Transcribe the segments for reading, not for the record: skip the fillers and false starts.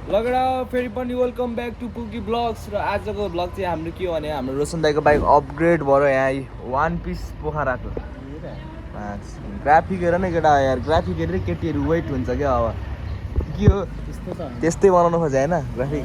लगडा फेरि पनि welcome back to cookie blogs र आजको ब्लग चाहिँ हाम्रो के हो भने हाम्रो रोशन दाईको बाइक अपग्रेड भएर यहाँ वान पिस पोखराको ग्राफिक हेर न केटा यार ग्राफिक हेरेर केटीहरू वेट हुन्छ क्या अब के हो त्यस्तै बनाउनु खोजे होइन ग्राफिक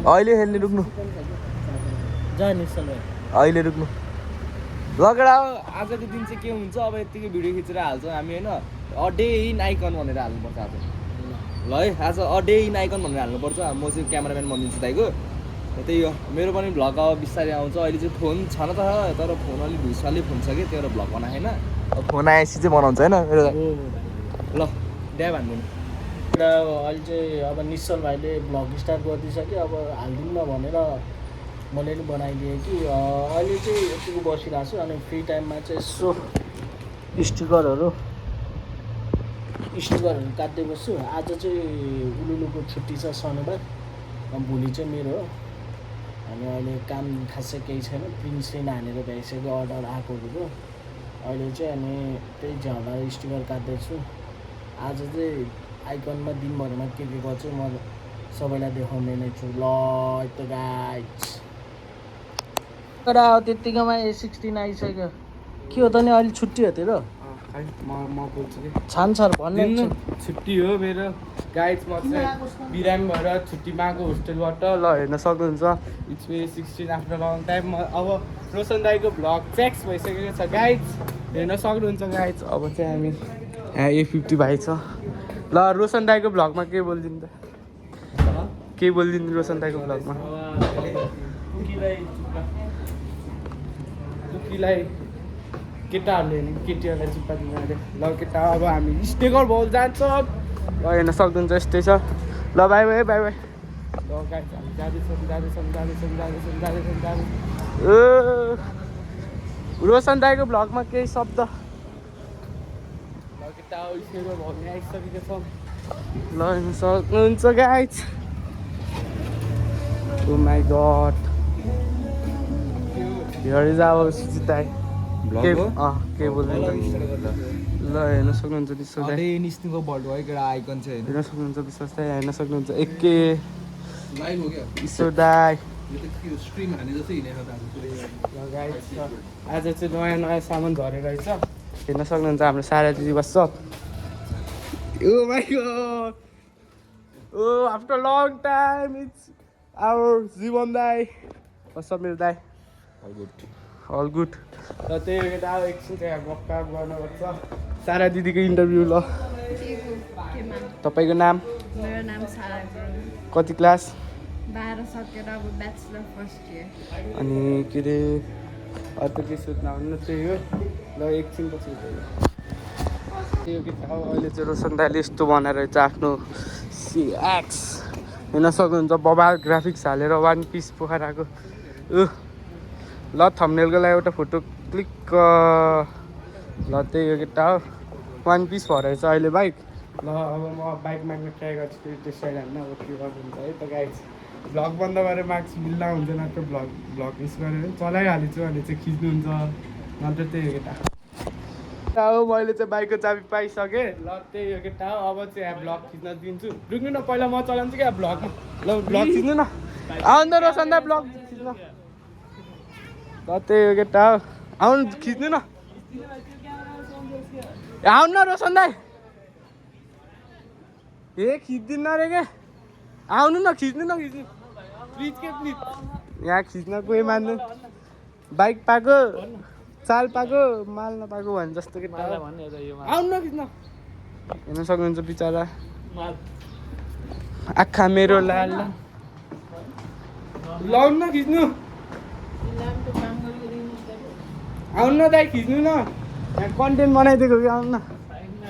अहिले खेल्ने रुक्नु अहिले रुक्नु लगडा आजको दिन चाहिँ के हुन्छ अब यत्तिकै भिडियो खिचेर हाल्छौँ हामी होइन अ डे इन आइकन भनेर हाल्नुपर्छ आज ल है आज अ डे इन आइकन भनेर हाल्नुपर्छ म चाहिँ क्यामेराम्यान बनिदिन्छु दाइको त्यही हो मेरो पनि भ्लग अब बिस्तारै आउँछ अहिले चाहिँ फोन छ न त तर फोन अलिक ढुसाले फोन छ कि त्यो भएर भ्लग बनाएन अब फोन आएपछि चाहिँ बनाउँछ होइन मेरो ल ड्याब हान्दिनु एउटा अहिले चाहिँ अब निश्चल भाइले भ्लग स्टार्ट गरिदिइसक्यो अब हालिदिउँ न भनेर मैले नि बनाइदिएँ कि अहिले चाहिँ यतिको बसिरहेको छु अनि फ्री टाइममा चाहिँ यसो स्टिकरहरू काट्दै बस्छु आज चाहिँ उलुलुको छुट्टी छ शनिबार भोलि चाहिँ मेरो हो अनि अहिले काम खासै केही छैन प्रिन्सले नानेर भ्याइसक्यो अर्डर आएकोहरूको अहिले चाहिँ अनि त्यही झ्याउला स्टिकर काट्दैछु आज चाहिँ आइकनमा दिनभरिमा के गर्छु म सबैलाई देखाउने नै छु ल त गाइस तर त्यत्तिकैमा A16 आइसक्यो के हो त नि अहिले छुट्टी हो तेरो म बोल्छु कि छान सर भन्ने छुट्टी हो मेरो गाइड्स म चाहिँ बिरामी भएर छुट्टी मागेको होस्टेलबाट ल हेर्न सक्नुहुन्छ it's may 16 after long time अब रोशन दाईको भ्लग फिक्स भइसकेको छ गाइड्स हेर्न सक्नुहुन्छ गाइड्स अब चाहिँ हामी यहाँ A50 भाइ छ ल रोशन दाईको भ्लगमा के बोलिदिनु त के बोलिदिनु रोशन दाईको भ्लगमा कुकीलाई केटाहरूले नि केटीहरूलाई चुप्पा दिनु अरे ल केटा अब हामी स्टेकर भाउ जान्छ ल हेर्न सक्नुहुन्छ यस्तै छ ल बाई बाई बाई बाई ल गाइस हामी जाँदैछौँ रोशन दाईको भ्लगमा केही शब्द ल केटा स्टेकर भाउ नि आइसकेको छ ल हेर्न सक्नुहुन्छ guys oh my god here is our Sujit दाई के बोल्नु ल हेर्न सक्नुहुन्छ विश्वास दाई निस्नुको बर्ड भएको एउटा आइकन चाहिँ हेर्न सक्नुहुन्छ विश्वास दाई हेर्न सक्नुहुन्छ एके लाइभ हो क्या ईश्वर दाई आज चाहिँ नयाँ सामान झरेर रहेछ हेर्न सक्नुहुन्छ हाम्रो सारा दिदी बस्छ oh my god oh after long time it's our जीवन दाई सब मेरो दाई अल गुड र त्यही केटा एकछिन चाहिँ गफ गर्नुपर्छ सारा दिदीको इन्टरभ्यू ल तपाईँको नाम मेरो नाम सारा गुरुङ कति क्लास 12 सकेर अब ब्याचलर फर्स्ट इयर अनि के अरे अरू त के सोध्न आउनु त्यही हो ल एकछिन पछि त्यही हो केटा अहिले चाहिँ रोशन दाइले यस्तो बनाएर चाहिँ आफ्नो CX हेर्न सक्नुहुन्छ बबाल ग्राफिक्स हालेर वान पिस पोखराको ल थम्बनेलको लागि एउटा फोटो क्लिक ल त्यही हो केटा हो वान पिस भएर चाहिँ अहिले बाइक ल अब म बाइक माग्न ट्राई गर्छु फेरि त्यस साइड होइन अब के गर्नुहुन्छ है त गाइस भ्लग बन्द गरेर मार्क्स मिल्दा हुँदैन त भ्लग मिस गरेर चलाइहालिन्छु भने चाहिँ खिच्नुहुन्छ नत्र त्यही हो केटा हो मैले चाहिँ बाइकको चाबी पाइसकेँ ल त्यही हो केटा हो अब चाहिँ यहाँ भ्लग खिच्न दिन्छु रुक्नु न पहिला म चलाउँछु क्या भ्लगमा ल भ्लग खिच्नु न आउनु त रोशन दा भ्लग खिच्नु ल त्यही हो केटा हो आउनु खिच्नु न आउनु न रोशन दाई ए खिच्दिन रे के आउनु न खिच्नु प्लिज के प्लिज यहाँ खिच्न कोही मान्नु बाइक पाएको चाल पाएको माल नपाएको भने जस्तो केटा आउनु न खिच्न हेर्न सक्नुहुन्छ बिचरा आँखा मेरो लाल लाउनु न खिच्नु आउनु न दाइ खिच्नु न यहाँ कन्टेन्ट बनाइदिएको कि आउनु न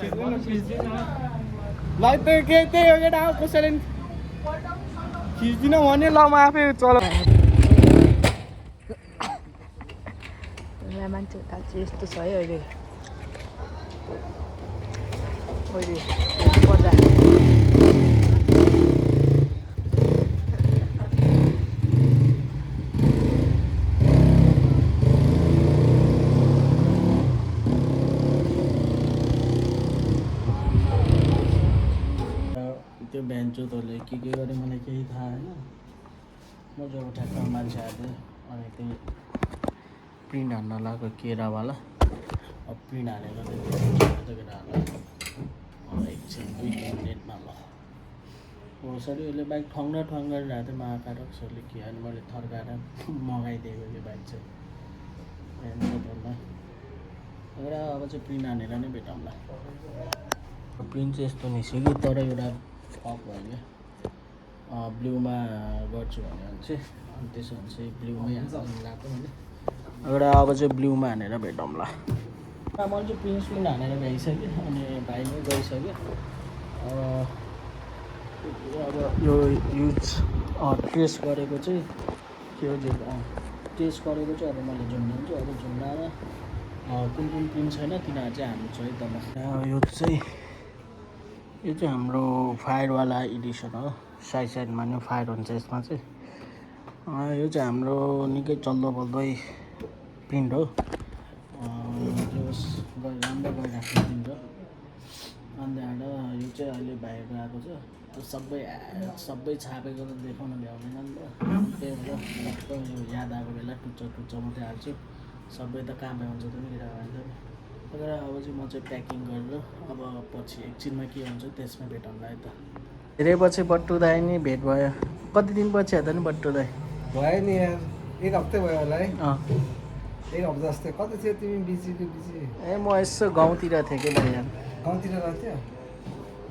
खिच्नु न प्लिज ल त्यही त्यही हो केटा कसैले खिच्दिनँ भने ल म आफै चला मान्छे चाहिँ यस्तो छ है अहिले पर्दा त्यो भ्यानचोतहरूले के गरे मलाई केही थाहा होइन म जब ठ्याक्क मान्छे हाल्थेँ अनि त्यही प्रिन्ट हान्न लगाएको केरावाला अब प्रिन्ट हालेर केरावाला एकछिन 2 मिनटमा ल हो सरी यसले बाइक ठङ्गा गरिरहेको थियो महाकारक सरले के अनि मैले थर्काएर मगाइदिएको यो बाइक चाहिँ र अब चाहिँ प्रिन्ट हानेर नै भेटौँला प्रिन्ट चाहिँ यस्तो निस्क्यो कि तर एउटा फक भयो क्या ब्लूमा गर्छु भने चाहिँ अनि त्यसो भने चाहिँ ब्लूमै लगाएको मैले एउटा अब चाहिँ ब्लूमा हानेर भेटौँला मैले चाहिँ प्रिन्ट हानेर भ्याइसकेँ अनि भाइ नै गइसक्यो अब यो युज टेस्ट गरेको चाहिँ के हो टेस्ट गरेको चाहिँ अब मैले झुन्डाउँछु अब झुन्डाएर कुन प्रिन्ट छैन तिनीहरू चाहिँ हाल्छु है तल यो चाहिँ हाम्रो फायरवाला एडिसन हो साइडमा नि फायर हुन्छ यसमा चाहिँ यो चाहिँ हाम्रो निकै चल्दो बल्दै प्रिन्ट हो राम्रो गरिराख्ने प्रिन्ट हो अन्त यो चाहिँ अहिले बाहिर आएको छ त्यो सबै छापेको त देखाउन भ्याउँदैन नि त त्यही भएर टक्क यो याद आएको बेला टुच्चा मात्रै हाल्छु सबै त कहाँ भ्याउँछ त नि केटाहरू तर अब चाहिँ म चाहिँ प्याकिङ गरेर अब पछि एकछिनमा के हुन्छ त्यसमा भेटौँला है त धेरै पछि बट्टु दाइ नि भेट भयो कति दिन पछि हेर्दा नि बट्टु दाइ भयो नि यार 1 हप्ता भयो होला है 1 हप्ता जस्तै कता थियो तिमी बिजी ए म यसो गाउँतिर थिएँ कि दाइ यार गाउँतिर गएको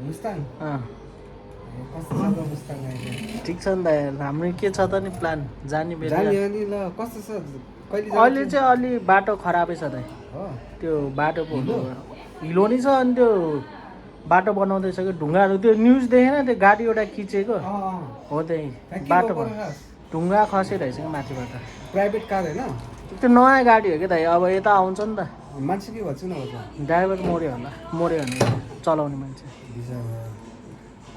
मुस्ताङ कस्तो छ त मुस्ताङ अहिले ठिक छ नि त यार हाम्रो के छ त नि प्लान जाने बेला जाने ल कस्तो छ कहिले अहिले चाहिँ अलि बाटो खराबै छ दाइ हो त्यो बाटो हिलो नि छ अनि त्यो बाटो बनाउँदैछ कि ढुङ्गाहरू त्यो न्युज देखेन त्यो गाडी एउटा खिचेको हो त्यही बाटोमा ढुङ्गा खसे रहेछ कि माथिबाट प्राइभेट कार होइन त्यो नयाँ गाडी हो कि दाइ अब यता आउँछ नि त मान्छे के भन्छ नभन्छ ड्राइभर मऱ्यो भने चलाउने मान्छे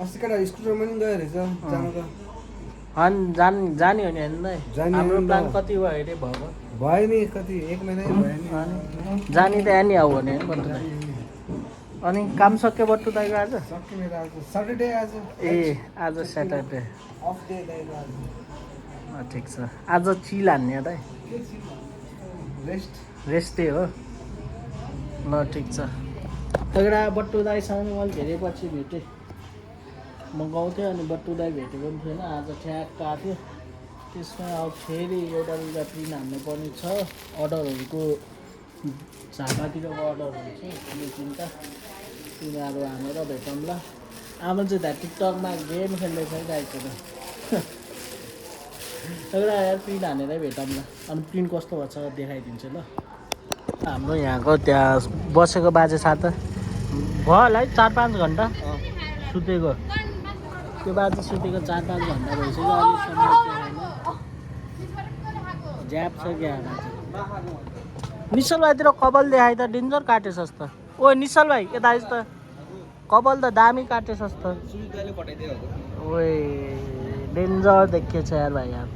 अस्ति केटा स्कुटरमा पनि गयो रहेछ जानु त जाने हो नि होइन दाइ हाम्रो प्लान कति भयो अरे भयो नि कति 1 महिना भयो नि जाने त यहाँ नि आऊ भने बट्टु दाइ अनि काम सक्यो बट्टु दाइको आज सक्यो मेरो आज सटरडे आज ए आज स्याटरडे अफ डे दाइको आज ठिक छ आज चिल हान्ने दाइ रेस्टै हो ल ठिक छ एउटा बट्टु दाइसँग मैले धेरै पछि भेटेँ म गाउँथेँ अनि बट्टु दाइ भेटेको पनि थिएन आज ठ्याक्क आएको थियो त्यसमा अब फेरि एउटा लुगा प्रिन्ट हान्नु पर्ने छ अर्डरहरूको झापातिरको अर्डरहरू छ 2-3टा तिनीहरू हानेर भेटौँला आमा चाहिँ त्यहाँ टिकटकमा गेम खेल्दैछ है दाइको त एउटा यार प्रिन्ट हानेरै भेटौँला अनि प्रिन्ट कस्तो भन्छ देखाइदिन्छु ल हाम्रो यहाँको त्यहाँ बसेको बाजे साथ भयो होला है 4-5 घन्टा सुतेको त्यो बाजे सुतेको 4-5 घन्टा भइसक्यो अहिलेसम्म ज्याप छ क्या निश्चल भाइतिर कपाल देखाइ त डेन्जर काटेछस् त ओ निश्चल भाइ यता आइस् त कपाल त दामी काटेछस् त ओए डेन्जर देखिएछ यार भाइ यार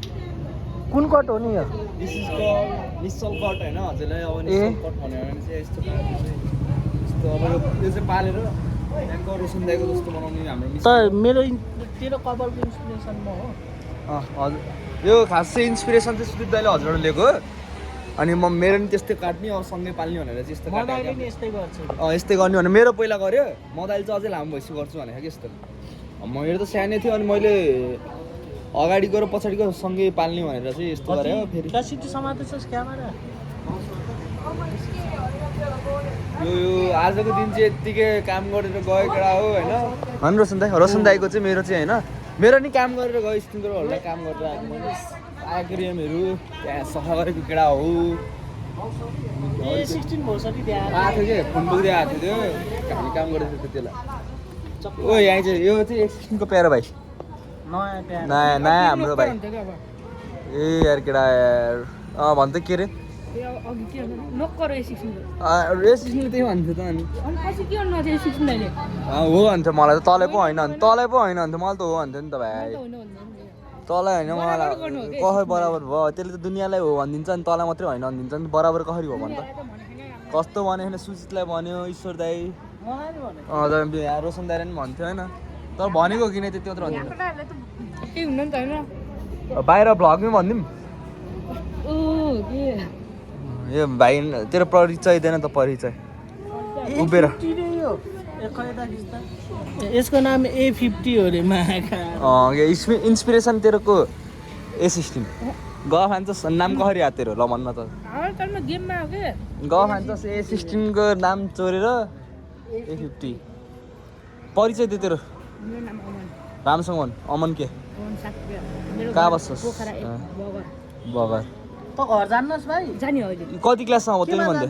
कुन कट हो नि यो निश्चल कट होइन हजुरलाई अब निश्चल कट भन्यो भने चाहिँ यस्तो अब यो चाहिँ पालेर यहाँको रोशन दाइको जस्तो बनाउने हाम्रो त मेरो तेरो कपालको इन्सपिरेसन म हो हजुर यो खास चाहिँ इन्सपिरेसन चाहिँ सुदीप दाइले हजुरबाट लिएको अनि म मेरो नि त्यस्तै काट्ने अब सँगै पाल्ने भनेर चाहिँ यस्तो यस्तै गर्छु यस्तै गर्ने भने मेरो पहिला गऱ्यो म दाइले चाहिँ अझै लामो भइसक्यो गर्छु भनेको कि यस्तो मेरो त सानै थियो अनि मैले अगाडि गएर पछाडि गएर सँगै पाल्ने भनेर चाहिँ यस्तो गरेँ फेरि सिटी समातेछस् क्यामेरा यो आजको दिन चाहिँ यत्तिकै काम गरेर गयो केटा हो होइन रोशन दाइको चाहिँ मेरो चाहिँ होइन मेरो नि काम गरेर गयो स्टिङ्गरहरूलाई काम गरेर आएको मैले आक्रियमहरू त्यहाँ सफा गरेको केटा हो 16 भर्सरी आएको थियो कि फोन बोक्दै आएको थियो हामी काम गरेको थियो त्यति बेला ओ यहाँ चाहिँ यो चाहिँ 16को प्यारो भाइ नयाँ हाम्रो भाइ ए यार केटा यार भन्छ के अरे रेसिक्सले त्यही भन्थ्यो त अनि हो भन्थ्यो मलाई त तलै पो होइन भन्थ्यो मलाई त हो भन्थ्यो नि त भाइ तँलाई होइन मलाई कसरी बराबर भयो त्यसले त दुनियाँलाई हो भनिदिन्छ अनि तँलाई मात्रै होइन भनिदिन्छ नि बराबर कसरी हो भन्छ कस्तो भन्यो भने सुजितलाई भन्यो ईश्वर दाई रोशन दाइले पनि भन्थ्यो होइन तर भनेको किन त्यति मात्र भन्दैन केही हुन्न नि त होइन बाहिर भ्लगमै भनिदिउँ यो भाइ तेरो परिचय दिएन त परिचय उभिएर यसको नाम A50 हो रे महाका इन्सपिरेसन तेरोको A16 ग खान्छस् नाम कसरी आयो तेरो ल भन्न त गेममा हो के ग खान्छस् A16 को नाम चोरेर A50 परिचय दे तेरो मेरो नाम अमन रामसँग भन् अमन के अमन साक्य मेरो कहाँ बस्छस् पोखरा बगर त घर जान्नस् भाइ जानी हो अहिले कति क्लासमा हो तिमी भन्दै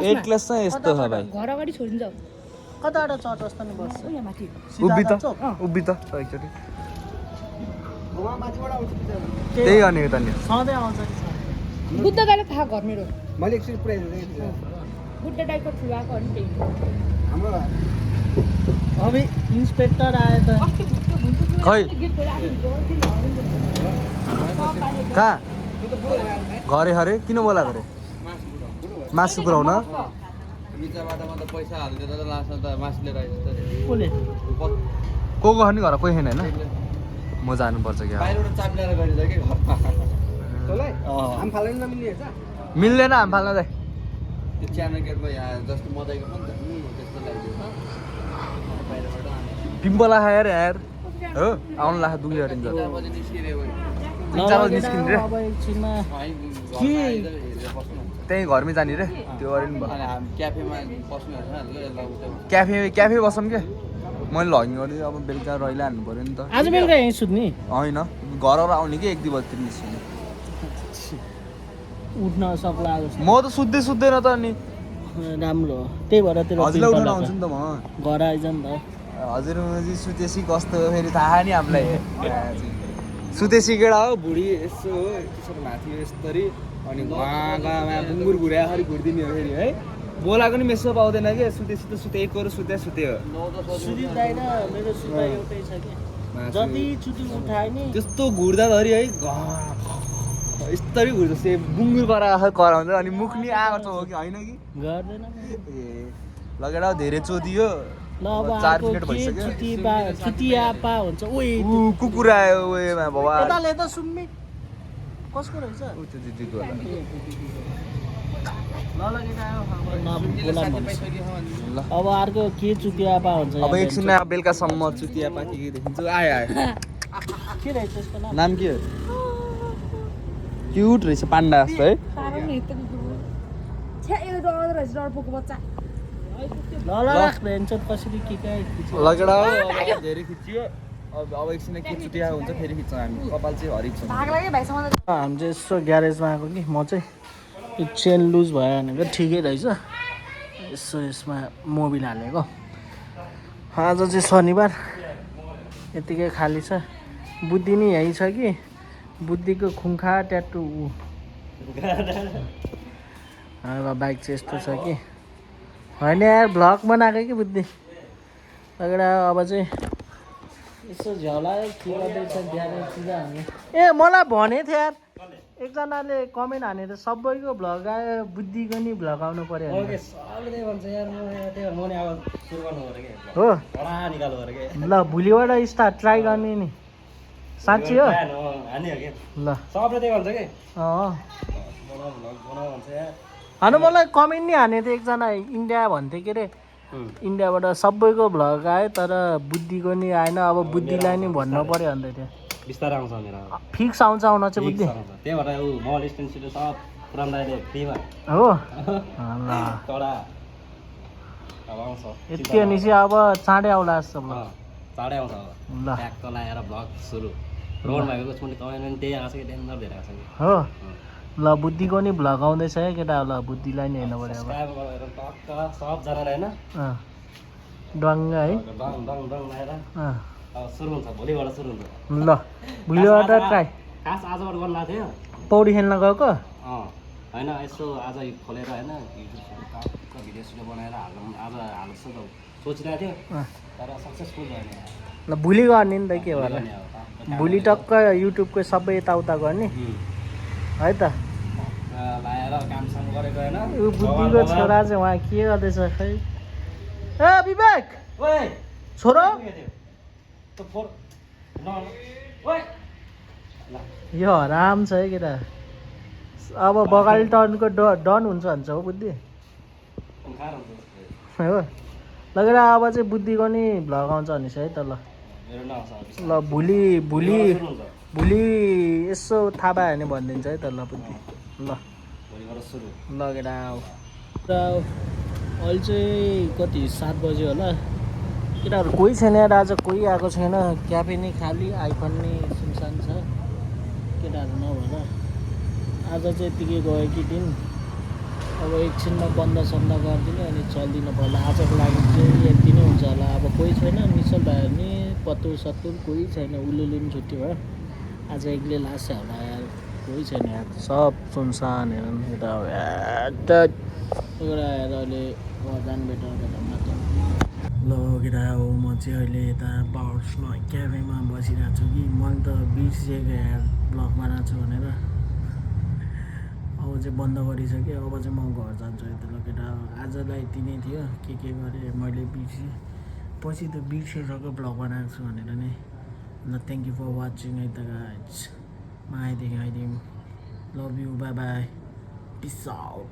8 क्लासमा यस्तो छ भाइ घर अगाडि छोडिन्छ कताबाट चटस् त नि बस्छ यहाँ माथि उभि त एकचोटि त्यही गर्ने हो त नि सधैँ आउँछ नि बुद्ध दाइले थाहा घर मेरो मैले एकचोटि पुऱ्याइदिएको बुद्ध दाइको ठुलाको अनि त्यही हाम्रो अब इन्सपेक्टर आयो त खै कहाँ घरे हरे किन बोलाएको रे मासु पुऱ्याउन पैसा हालिदिएर त लास्ट त मासु लिएर आइस कसले को खाने घर कोही छैन होइन म जानुपर्छ क्या बाहिरबाट चाप ल्याएर गरिन्छ कि घरमा आम फाल्दैन नमिल्ने मिल्दैन हाम फाल्न चाहिँ त्यो च्यानल गेटमा यहाँ जस्तो मजाको पनि त त्यस्तो लाग्यो बाहिरबाट पिम्पला खाएर यार हो आउनु लाग्छ दुई हरिन्छ 4 बजे निस्किरे भयो 3-4 बजी निस्किनु रे अब एकछिनमा त्यहीँ घरमै जाने रे त्यो गरे नि भयो अनि हामी क्याफेमा बस्नु होइन क्याफे बसौँ क्या मैले लगिङ गरेँ अब बेलुका रहिला हान्नु पऱ्यो नि त आज बेलुका यहीँ सुत्ने होइन घरबाट आउने कि 1-2 बजीतिर निस्किने उठ्न सक्ला म त सुत्दैन त अनि राम्रो हो त्यही भएर तेरो हजुरलाई उठाउन आउँछु नि त म घर आइज नि त हजुर सुतेसी कस्तो फेरि थाहा नि हामीलाई सुतेसी केटा हो बुढी यसो हो त्यसो माथि यस्तरी अनि घाँमा बुङ्गुर घुराखरि घुर्दिने हो फेरि है बोलाएको नि मेसो पाउँदैन कि सुतेसी त सुतेको र सुते हो सुतिँदैन मेरो सुता एउटै छ कि जति चुटी उठाए नि त्यस्तो घुर्दाधरि है यस्तरी घुर्छ से बुङ्गुर कराउँछ अनि मुख नि आएको हो कि होइन कि गर्दैन ए लगेर धेरै चोदियो ल अब 4 अर्को मिनेट के भइसक्यो चुतिया पा हुन्छ ओइ कुकुर आयो ओएमा बाबा यताले त सुन्ने कसको रहेछ ऊ त्यो दिदीको होला ल अब अर्को के चुतिया पा हुन्छ अब एकछिनमा बेलुकासम्म चुतिया पाकी के देखिन्छु आयो के रहेछ यसको नाम नाम के हो क्युट रहेछ पान्डा जस्तो है साह्रो नि त छ्या यो डर रहेछ डरपोको बच्चा ल राख भेन्चर कसरी के लगेडा हो अब धेरै खिचियो अब एकछिन के चुतिया हुन्छ फेरि खिच्छौँ हामी कपाल चाहिँ हरिक छ भाग लाग्यो भाइसँग हामी चाहिँ यसो ग्यारेजमा आएको कि म चाहिँ यो चेन लुज भयो भनेको ठिकै रहेछ यसो यसमा मोबिल हालेको आज चाहिँ शनिबार यतिकै खाली छ बुद्धि नि यहीँ छ कि बुद्धिको खुङ्खा ट्याटु बाइक चाहिँ यस्तो छ कि होइन यार भ्लग बनाएको कि बुद्धि लगेर अब चाहिँ यसो झ्याउलायो के गर्दैछ बिहान चिजा हामी ए मलाई भनेको थियो यार एकजनाले कमेन्ट हानेर सबैको भ्लग आयो बुद्धिको नि भ्लग आउनु पर्यो हो ल भोलिबाट स्टार्ट ट्राई गर्ने नि साँच्ची हो ल होइन मलाई कमेन्ट नि हानेको थियो एकजना इन्डिया भन्थ्यो के अरे इन्डियाबाट सबैको भ्लग आयो तर बुद्धिको नि आएन अब बुद्धिलाई नि भन्नु पर्यो भन्दै थियो बिस्तारै आउँछ मेरो फिक्स आउँछ आउन चाहिँ बुद्धि त्यही भएर ऊ मल स्टेन्सिल सब पुरानदाइले फ्रीमा हो ल कडा अब आउँछ यति भनेपछि अब चाँडै आउला जस्तो ल चाँडै आउँछ अब ल ट्याक्क लगाएर भ्लग सुरु रोड भएको जसमा कमेन्ट पनि त्यही आएको छ कि डेन्जर धेरै आएको छ कि हो ल बुद्धिको नि भ्लग आउँदैछ है केटा ल बुद्धिलाई नि हेर्नु पर्यो अब सब्सक्राइब गरेर टक्क सबजनाले होइन डङ्ग है डङ डङ डङ लगाएर अब सुरु हुन्छ भोलिबाट सुरु हुन्छ ल भोलिबाट ट्राई खास आजबाट गर्नु भएको थियो पौडी खेल्न गएको होइन यसो आज खोलेर होइन युट्युब भिडियो सिडियो बनाएर हाल्नु आज हाल्नु जस्तो सोचिरहेको थियो तर सक्सेसफुल भएन ल भोलि गर्ने नि त के भएर भोलि टक्क युट्युबको सबै यताउता गर्ने है त लगाएर कामसाम गरेको होइन ऊ बुद्धिको छोरा चाहिँ उहाँ के गर्दैछ खै ए विवेक छोरो त फोर न ओइ ल यो हराम छ है केटा अब बगाली टर्नको डन हुन्छ भन्छ हो बुद्धि खाएर हुन्छ हो लगेर अब चाहिँ बुद्धिको नि भ्लग आउँछ भनेछ है त ल मेरो नआउँछ ल भोलि यसो थाहा पायो भने भनिदिन्छ है त ल बुद्धि ल भोलिबाट सुरु ल केटा र अहिले चाहिँ कति 7 बज्यो होला केटाहरू कोही छैन यार आज कोही आएको छैन क्याफे नै खाली आइफोन नै सुनसान छ केटाहरू नभएर आज चाहिँ यत्तिकै गयो कि दिन अब एकछिनमा बन्द सन्द गरिदिने अनि चल्दिनु पर्ला आजको लागि चाहिँ यति नै हुन्छ होला अब कोही छैन निश्चल भयो भने पत्तुर सत्तुर कोही छैन उलुलु पनि छुट्टी भयो आज एक्लै लास्ट होला यार कोही छैन यार सब सुनसान हेर यता एउटा हेर अहिले जानु बेटर ल केटा हो म चाहिँ अहिले यता पावर्समा क्याफेमा बसिरहेको छु कि मैले त बिर्सिएको यार ब्लग बनाएको छु भनेर अब चाहिँ बन्द गरिसकेँ अब चाहिँ म घर जान्छु यता ल केटा आजलाई यति नै थियो के गरेँ मैले बिर्सेँ पछि त बिर्सिसक्यो ब्लग बनाएको छु भनेर नै ल थ्याङ्क यू फर वाचिङ है त गाइज म आइदिएँ love you bye bye peace out